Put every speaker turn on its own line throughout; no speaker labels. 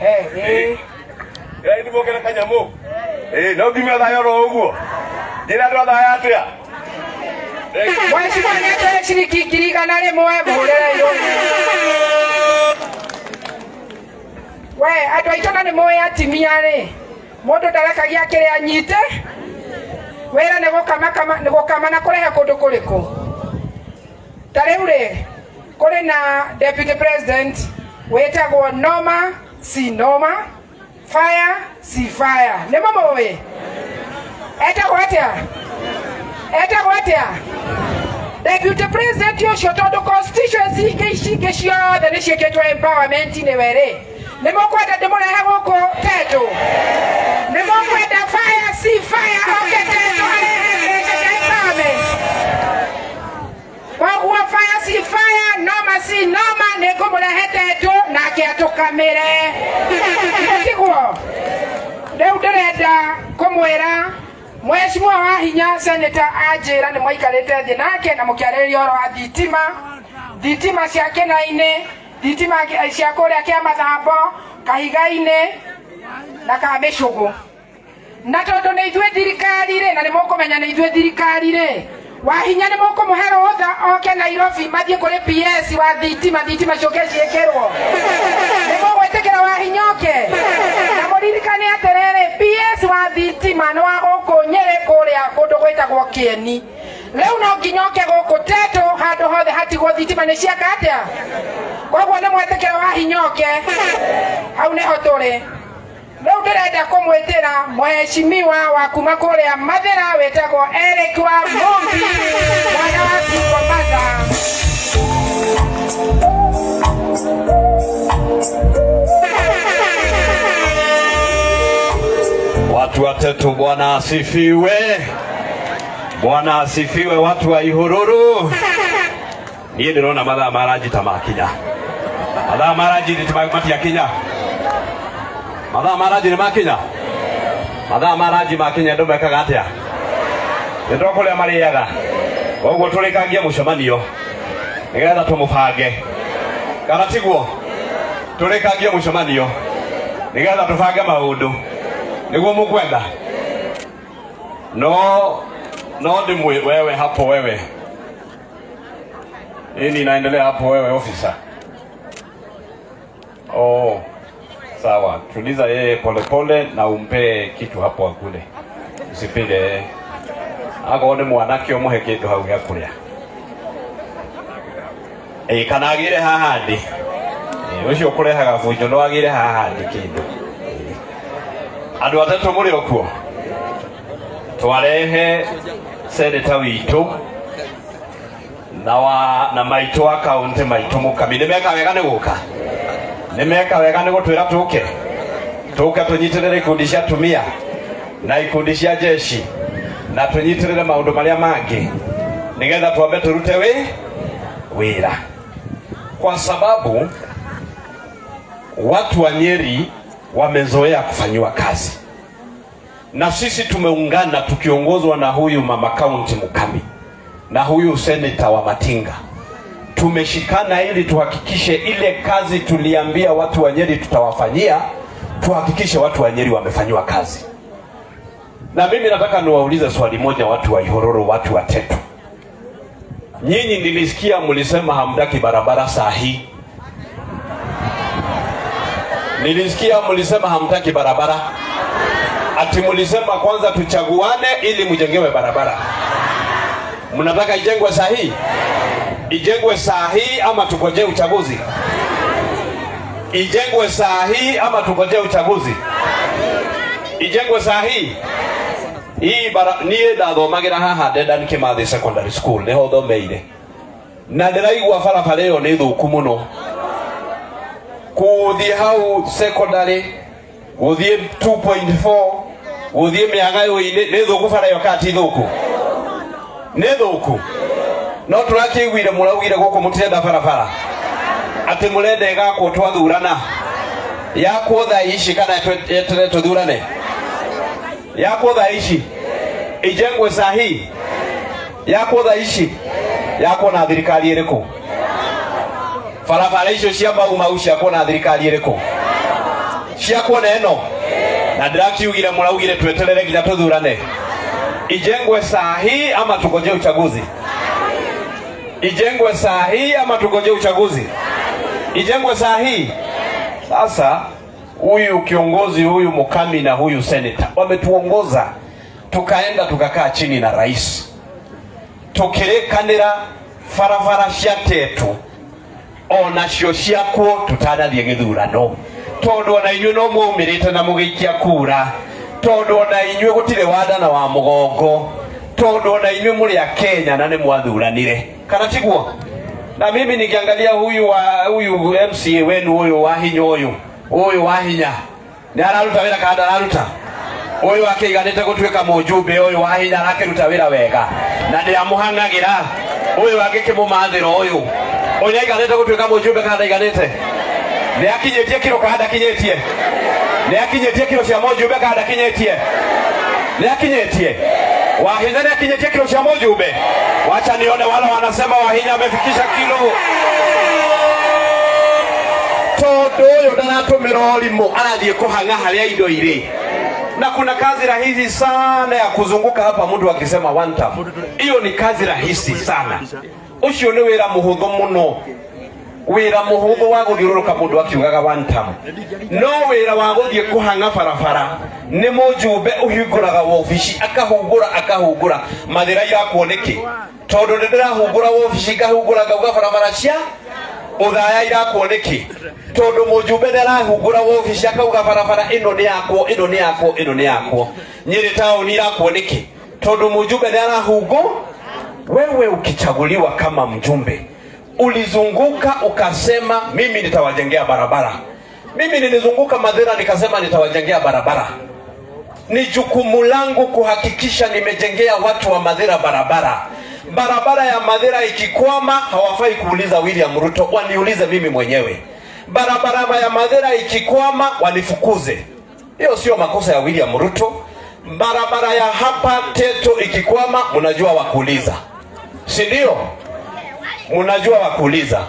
Ĩĩ.
Ĩra ndimũkĩre kanyamũ. Ĩĩ, no nginya thayũ oro ũguo. Njĩra andũ a thayũ atĩa?
Mheshimiwa nĩ ciringi 100,000 mũhũrĩre irũmi. We andũ aitũ na nĩ mũĩ atimia rĩ, mũndũ ndarekagia kĩrĩa anyite wĩra nĩ gũkama kama nĩ gũkama na kũrehe kũndũ kũrĩkũ. Ta rĩu rĩ, kũrĩ na deputy president wĩtagwo Noma si Noma, fire si fire. Nĩ mũmũĩ? Etagwo atĩa? Etagwo atĩa? Deputy president ũcio tondũ constituency ingĩ ici ingĩ ciothe nĩ ciĩkĩtwo empowerment nĩwe rĩ, nĩ mũkwenda ndĩmũrehe gũkũ Tetu? Nĩ mũkwenda fire si fire oke Tetu arehe mbeca cia empowerment? Koguo fire si fire, noma si noma, nĩ ngũmũrehe Tetu nake atũkamĩre. Tiguo? Rĩu ndĩrenda kũmwĩra Mheshimiwa wa hinya seneta anjĩra nĩ mwaikarĩte thĩ nake na mũkĩarĩrĩria ũhoro wa thitima, thitima cia Kĩnainĩ, thitima cia kũrĩa Kĩamathambo, Kahiga-inĩ na Kamĩcũgũ. Na tondũ nĩ ithuĩ thirikari rĩ, na nĩ mũkũmenya nĩ ithuĩ thirikari rĩ, Wahinya nĩ mũkũmũhe rũtha oke Nairobi mathiĩ kũrĩ PS wa thitima, thitima ciũke ciĩkĩrwo. Nĩ mũgwĩtĩkĩra Wahinya oke? Na mũririkane atĩrĩrĩ, PS wa thitima nĩ wa gũkũ Nyĩrĩ kũrĩa kũndũ gwĩtagwo Kĩeni. Rĩu no nginya oke gũkũ Tetu handũ hothe hatigwo thitima nĩ ciaka atĩa? Koguo nĩ mwetĩkĩra Wahinya oke? Hau nĩho tũrĩ. Rĩu ndĩrenda kũmwĩtĩra mũhecimiwa wa kuma kũrĩa Mathĩra wĩtagwo Eric wa Mumbi, mwana wa Singo Mother.
Watu wa Tetu, Bwana asifiwe. Bwana asifiwe, watu wa Ihururu. Niĩ ndĩrona mathaa ma ranji ta makinya. Mathaa ma ranji matiakinya. Mathaa ma ranji nĩ makinya. Mathaa ma ranji makinya andũ mekaga atĩa? Nĩ tũkũrĩa marĩaga. Koguo tũrĩkangie mũcemanio nĩgetha tũmũbange. Kana tiguo? Tũrĩkangie mũcemanio nĩgetha tũbange maũndũ. Nĩguo mũkwenda? No no ndĩmwĩ wewe hapo wewe. Nini inaendelea hapo wewe officer? Oh, sawa. Tuliza yeye polepole na umpe kitu hapo akule. Usipige. Akorwo nĩ mwanake ũmũhe kĩndũ hau gĩa kũrĩa. Ĩ kana agĩre haha ndĩ. Ĩ, ũcio ũkũrehaga bunjo no agĩre haha ndĩ kĩndũ. Andũ atatũ mũrĩ o kuo? Twarehe seneta witũ na wa na maitũ wa kaunti maitũ mukami nĩ meka wega nĩ gũka nĩ meka wega nĩ gũtwĩra tũke tũke tũnyitĩrĩre ikundi cia atumia na ikundi cia jeshi na tũnyitĩrĩre maũndũ marĩa mangĩ nĩgetha twambe tũrute wĩ wĩra kwa sababu watu wa Nyeri wamezoea kufanyiwa kazi na sisi tumeungana tukiongozwa na huyu mama kaunti Mukami na huyu seneta wa Matinga, tumeshikana ili tuhakikishe ile kazi tuliambia watu wa Nyeri tutawafanyia, tuhakikishe watu wa Nyeri wamefanyiwa kazi. Na mimi nataka niwaulize swali moja, watu wa Ihororo, watu wa Tetu, nyinyi nilisikia mlisema hamtaki barabara saa hii. Nilisikia mlisema hamtaki barabara, ati mlisema kwanza tuchaguane ili mjengewe barabara. Mnataka ijengwe saa hii? Ijengwe saa hii ama tungojee uchaguzi? Ijengwe saa hii ama tungojee uchaguzi? Ijengwe saa hii? Hii bara niĩ ndathomagĩra haha Dedan Kimathi Secondary School nĩho thomeire na ndĩraigua barabara ĩyo nĩ thũku mũno kũthiĩ hau secondary gũthiĩ 2.4 gũthiĩ mĩang'ayũ-inĩ nĩ thũku bara ĩyo kana ti thũku nĩ thũku no tũrakĩiguire mũraugire gũkũ mũtirenda barabara atĩ mũrenda ĩgakwo twathurana yakwo thaa ici kana yeterere tũthurane yakwo thaa ici ijengwe saa hii yakwo thaa ici yakwo na thirikari ĩrĩkũ barabara icio cia mau mau ciakwo na thirikari ĩrĩkũ Ciakwo na ĩno na ndĩrakiugire mũraugire tweterere nginya tũthurane. Ijengwe saa hii ama tungoje uchaguzi? Ijengwe saa hii ama tungoje uchaguzi? Ijengwe saa hii. Sasa huyu kiongozi huyu Mukami na huyu senator wametuongoza, tukaenda tukakaa chini na rais tukirikanira barabara cia Tetu onacio ciakwo tutanathie githurano, tondu ona inyuĩ no mwaumĩrĩte na mũgĩikia kura, tondu ona inyuĩ gũtirĩ wandana wa mũgongo, tondu ona inyuĩ mũrĩ a Kenya na nĩ mwathuranire, kana tiguo? Na mimi nikiangalia huyu wa huyu MCA wenu huyu wa hinya huyu huyu wa hinya nĩ araruta wĩra kana ndararuta? Uyu akĩiganĩte gũtuĩka mũjumbe ũyũ wa hinya arakĩruta wĩra wega na ndĩamũhang'agĩra. Ũyũ angĩkĩmũmathĩra ũyũ ũyũ nĩaiganĩte gũtuĩka mũjumbe kana ndaiganĩte? Nĩakinyĩtie kiro kana ndakinyĩtie? Nĩakinyĩtie kiro cia mũjumbe kana ndakinyĩtie? Nĩakinyĩtie? Wahinya nĩakinyĩtie kiro cia mũjumbe? Wacha nione wale wanasema Wahinya amefikisha kilo. Tondu ũyũ ndaratũmĩra ũrimũ, arathiĩ kũhang'a harĩa indo irĩ, na kuna kazi rahisi sana ya kuzunguka hapa mtu akisema one term. Hiyo ni kazi rahisi sana. Ucio ni wira muhuthu muno, wira muhuthu wa guthiururuka mundu akiugaga one term. No wira wa guthie kuhang'a barabara ni mujumbe uhinguraga wobici akahungura akahungura mathira irakwo niki, tondu ni ndirahungura wobici ngahungura ngauga barabara cia uthaya irakwo niki, tondu mujumbe ni arahungura wobici akauga barabara ino ni yakwo, ino ni yakwo, ino ni yakwo. Nyeri tauni irakwo niki, tondu mujumbe ni arahungu. Wewe ukichaguliwa kama mjumbe ulizunguka ukasema mimi nitawajengea barabara. Mimi nilizunguka Mathira nikasema nitawajengea barabara. Ni jukumu langu kuhakikisha nimejengea watu wa Mathira barabara. Barabara ya Mathira ikikwama hawafai kuuliza William Ruto, waniulize mimi mwenyewe. Barabara ya Mathira ikikwama wanifukuze. Hiyo sio makosa ya William Ruto. Barabara ya hapa Teto ikikwama mnajua wakuuliza, si ndio? Mnajua wakuuliza.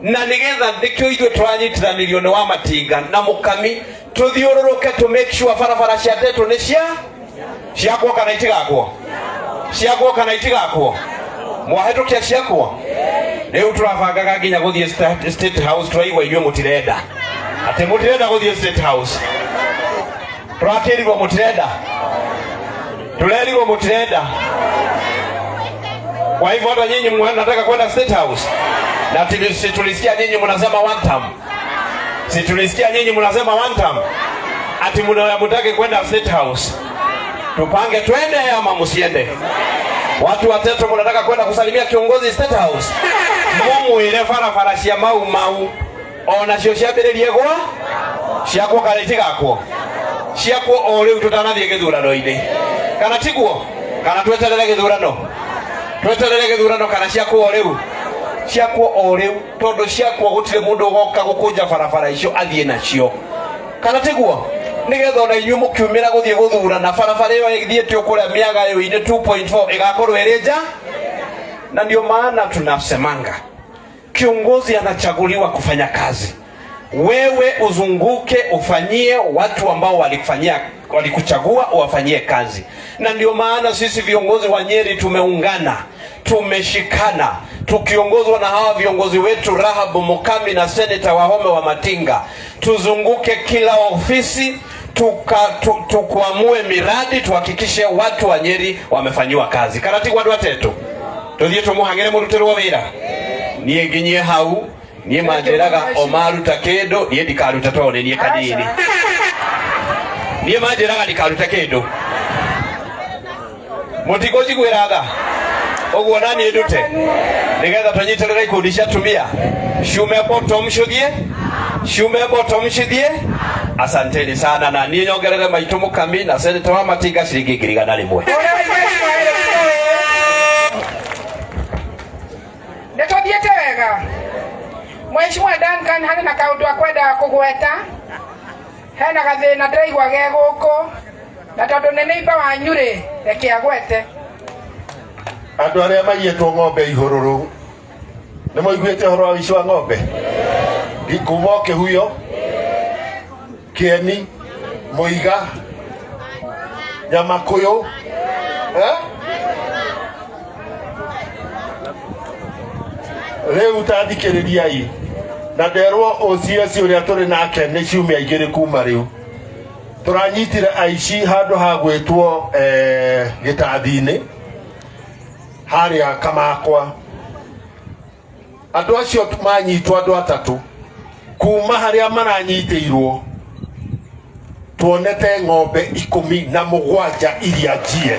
Na nigetha nikio ithuĩ tũranyitithanirio nĩ wa Matinga na Mukami tuthiũrũrũke to make sure barabara cia Teto nĩ cia ciakwo kana itigakwo, ciakwo kana itigakwo, mwahĩtũkia ciakwo. Rĩu tũrabangaga nginya gũthiĩ State House, tũraigua inyuĩ mũtirenda, atĩ mũtirenda gũthiĩ State House, tũrakĩrirwo mũtirenda, tũrerirwo mũtirenda. Kwa hivyo hata nyinyi mnataka kwenda State House, na tulisikia nyinyi mnasema one term, si tulisikia nyinyi mnasema one term, ati mnataka kwenda State House. Tupange twende ama msiende? Watu wa Teto mnataka kwenda kusalimia kiongozi State House? Mumwire barabara cia Mau Mau ona cio ciambĩrĩrie gwa ciakwo kana itigakwo, ciakwo o rĩu tũtanathiĩ gĩthurano-inĩ, kana tiguo? Kana tweterere gĩthurano? Tweterere gĩthurano kana ciakwo o rĩu? Ciakwo o rĩu, tondũ ciakwo gũtirĩ mũndũ ũgoka gũkũnja barabara icio athiĩ nacio, kana tiguo? Nigetha ona inyuĩ mũkiumĩra gũthiĩ gũthurana barabara ĩyo ĩthiĩte kũrĩa mĩagayo-inĩ 2.4 ĩgakorwo ĩrĩ nja. Na ndio maana tunasemanga kiongozi anachaguliwa kufanya kazi. Wewe uzunguke ufanyie watu ambao walikuchagua uwafanyie kazi. Na ndio maana sisi viongozi wa Nyeri tumeungana, tumeshikana, tukiongozwa na hawa viongozi wetu Rahab Mukami na Senator Wahome wa Matinga, tuzunguke kila ofisi tukuamue miradi, tuhakikishe watu wa Nyeri wamefanyiwa kazi. Karati kwa andũ atetu tuthie tumuhang'ire murutirwo wira. Niĩ nginyie hau, niĩ manjĩraga o maruta kĩndũ, niĩ ndikaruta tondũ nĩ niĩ kanini. Niĩ manjĩraga ndikaruta kĩndũ. Mũtikũnjiguĩra tha ũguo na niĩ ndute, nĩgetha tũnyitĩrĩre ikundi cia atumia ciume bottom cithiĩ, ciume bottom cithiĩ. Asanteni sana, na niĩ nyongerere maitũ Mukami na Senator wa Matinga ciringi ngiri igana rĩmwe.
Nĩ tũthiĩte wega. Mheshimiwa Duncan harĩ na kaũndũ akwendaga kũgweta, hena gathĩna ndĩraigua ge gũkũ, na tondũ nĩ neighbor wanyu rĩ, reke agwete.
Andũ arĩa maiyĩtwo ng'ombe Ihũrũrũ nĩ moiguĩte ũhoro wa ũici wa ng'ombe kuma o kĩhuyo. Kieni, Muiga, Nyamakuyu, eh? Rĩu ta thikĩrĩriai na nderwo OCS ũrĩa tũrĩ nake nĩ ciumia igĩrĩ kuma rĩu tũranyitire aici handũ ha gwĩtwo gĩtathi-inĩ harĩa Kamakwa. Andũ acio manyitwo andũ atatũ kuma harĩa maranyitĩirwo tuonete ng'ombe 17 iria njie.